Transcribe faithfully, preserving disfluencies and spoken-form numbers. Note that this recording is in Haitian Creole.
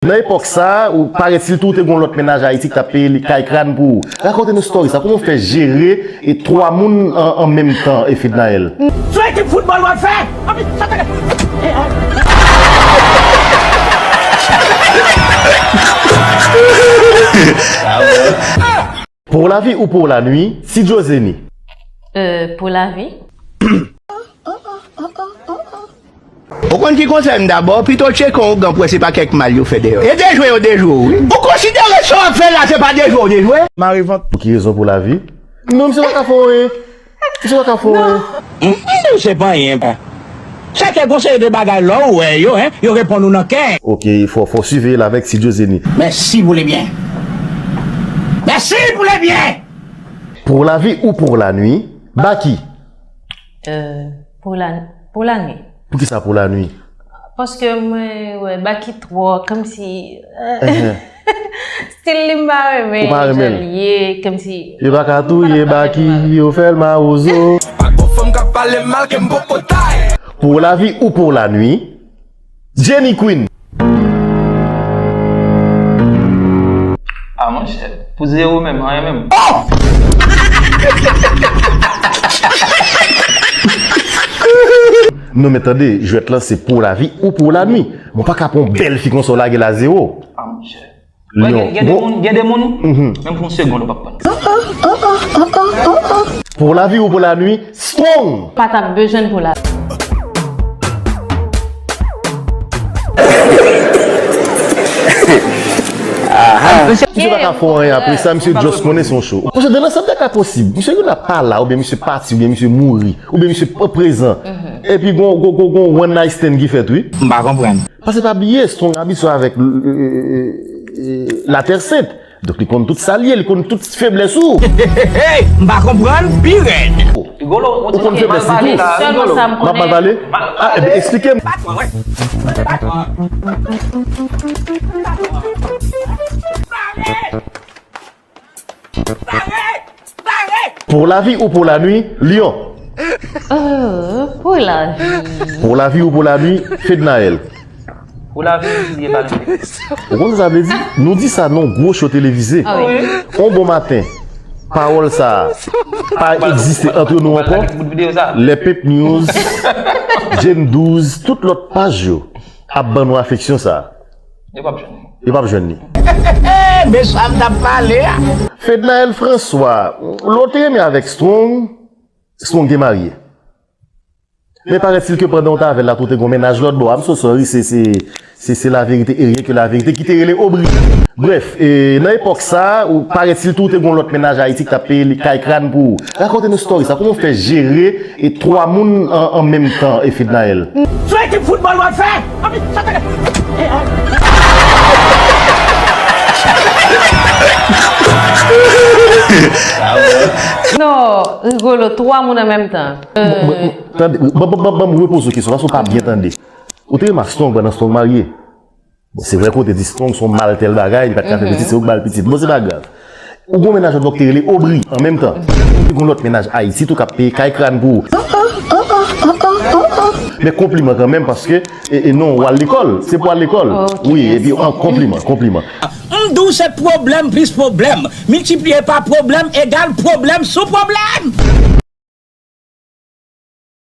Nan epòk sa, ou parèt sitou ou te gon lòt mennaj Ayiti ki t ap peye li kay kràn pou ou. Rakonte nou story sa, kòman w fè jere e twa moun an, an menm tan, e Fednaelle? Sou ekip foutbòl w ap fè? Anpi, sa te... Pou lavi ou pou lanwi, Ti Djozeni. Euh, pour la vie. Ou konn ki konsèy m dabò, pito tcheke yon ougan pou wè se pa kèk mal yo fè dèyè w. E dejwe yo dejwe w wi. Ou konsidere sa w ap fè la se pa dejwe w dejwe? Mare vant. Pou ki rezon pou lavi? Non, misye pa ka fè w anyen. Misye pa ka fè w anyen. Mwen se pa anyen pa. Sa ke gon seri de bagay lè w wè yo, hein, yo reponn ou nan kè. Ok, fò, fò siveye l avèk Ti Djozeni. Mèsi pou le byen. Mèsi pou le byen. Pou lavi ou pou lanwi, Baky. Euh, pour la, pour la nuit. Poukisa pou lanwi? Paske mwen wè Baky twò kòmsi euh, stil li m pa renmen. Ou pa renmen l? Jan l ye kòmsi. Yo pa ka touye Baky, yo fè l mawozo. Pa gon fanm k ap pale mal ke m poko tay. Pou lavi ou pou lanwi, Jenny Queen. Ah monchè, pou zewo menm, anyen menm. Non men tande, jwèt lan se pou lavi ou pou lanwi. Mwen pa ka pran yon bèl fi konsa w lage l a zewo. Ah monchè. Wè, gen, gen de moun, gen de moun, menm pou yon segond ou p ap pran. Pou lavi ou pou lanwi, Strong. Pa t ap bezwen pou la. Misye pa ka fè anyen apre sa, misye just konnen se yon show. Monchè, de nan sa ta ka posib, misye youn ap pa la, oubyen misye pati, oubyen misye mouri, oubyen misye pa prezan. Epi gon, gon, gon, gon one night stand ki fèt wi. M pa konprann. Paske pa bliye, Strong abitye avèk euh, euh, euh, Latè Sent. Donk li konn tout sa l ye, li konn tout feblès ou. M pa konprann pi rèd. Rigolo, ou Ou konn feblès li tou. Sèlman sa m M ap mal konnen. Pale? Ah, ebyen eksplike m. Pou lavi ou pou lanwi, Lion. Euh, pour la vie. Pou lavi ou pou lanwi, Fednaelle. Pou lavi, m di pa renmen. Ou konn sa sa vle di? Nou di sa nan gwo show televize. Ah oui. On bon maten, pawòl sa a pa egziste antre nou ankò. Bout videyo sa. Lè Pep News, Jane douz, tout lòt paj yo ap ban nou afeksyon sa a. Yo p ap jwenn. Yo p ap jwenn li. Men sa m t ap pale a. Fednaelle François, lè w te renmen avèk Strong, Strong te marye. Men parèt-il ke pandan w t avè l la tou te gon mennaj lòt bò a, I'm so sorry, se, se, se, se la vérité et rien que la vérité ki te rele Obri. Brèf, e, nan epòk sa, ou parèt-il tou te gon lòt mennaj Ayiti ki t ap peye li kay kràn pou ou. Rakonte nou story sa, kòman w fè jere e twa moun an, an menm tan, e Fednaelle? Sou ekip foutbòl w ap fè? Anpi, sa te... Non, Rigolo, twa moun an menm tan. Euh, Tande, ban, ban, ban, ban m repoze w kesyon, paske w pa byen tande. Ou te renmen ak Strong pandan Strong marye? Bon, se vre ke w te di Strong se yon mal tèl bagay, li pa t ka fè pitit, se ou k ba l pitit. Bon, se pa grav. Ou gon mennaj lòt bò ki te rele Obri an menm tan. Ou te gon lòt mennaj Ayiti tou k ap peye kay kràn pou ou. Men konpliman kanmenm, paske, e, e non, w al lekòl. Se pou al lekòl. Ok, Wi, mèsi. Epi, an, konpliman, konpliman. M di w se pwoblèm plis pwoblèm, miltipliye pa pwoblèm egal pwoblèm sou pwoblèm.